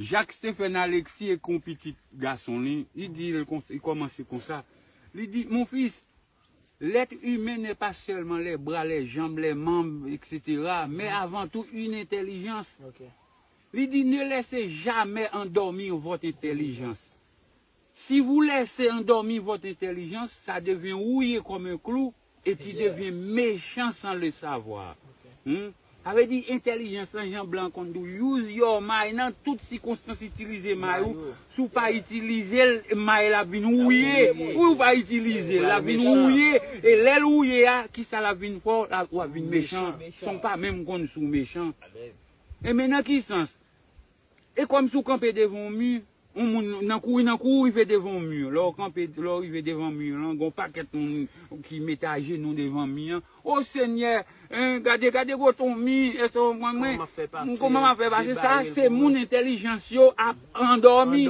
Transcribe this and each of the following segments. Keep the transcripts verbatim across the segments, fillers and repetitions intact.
Jacques Stephen Alexis, e kon pitit gason li, li di, li kòmanse konsa. Li di, mon fils, l'être humain n'est pas seulement les bras, les jambes, les membres, et cetera, mais avant tout une intelligence. Li di, ne laissez jamais endormir votre intelligence. Si vous laissez endormir votre intelligence, ça devient rouillé comme un clou et tu deviens méchant sans le savoir. Hmm? Sa vle di entèlijans lan, jan blan konn di w, use your mind nan tout sikonstans, itilize may ou. Si w pa itilize l, may la vin wouye. Wi, ou pa itilize l, la vin wouye. E lè l wouye a, kisa la vin fè w? W ap vin mechan. San w pa menm konn si w mechan. E men nan ki sans? E kòm si w kanpe devan yon mi, yon moun nan kouri, nan kouri rive devan yon mi. Lè w kanpe, lè w rive devan mi lan, gen yon pakèt moun ki mete ajenou devan mi an. O Senyè, en, gade, gade gwo ton mi, e to mwen, mwen, kòman m ap fè pase? Sa se moun entèlijans yo ap andòmi.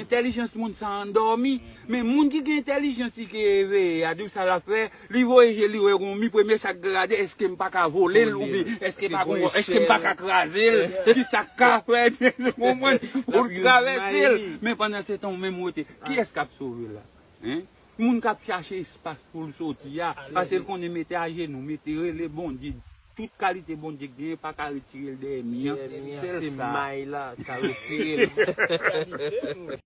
Entèlijans moun sa andòmi. Men moun ki gen entèlijans, ki eveye a, di w sa l ap fè, li voye je l, li wè gon mi, premye sa k gade, èske m pa ka vole l, oubyen èske pa gon, èske m pa ka kraze l, ki sa k ka fèt, ou konprann, pou l travèse l. Men pandan se tan, ou menm ou rete, kiyès k ap sove l la? Hein? Moun k ap chache espas pou l soti a, paske l konnen mete ajenou, mete rele Bondye, tout kalite Bondye k genyen pa ka retire l dèyè mi an, sèl sa. Se may la ka retire l.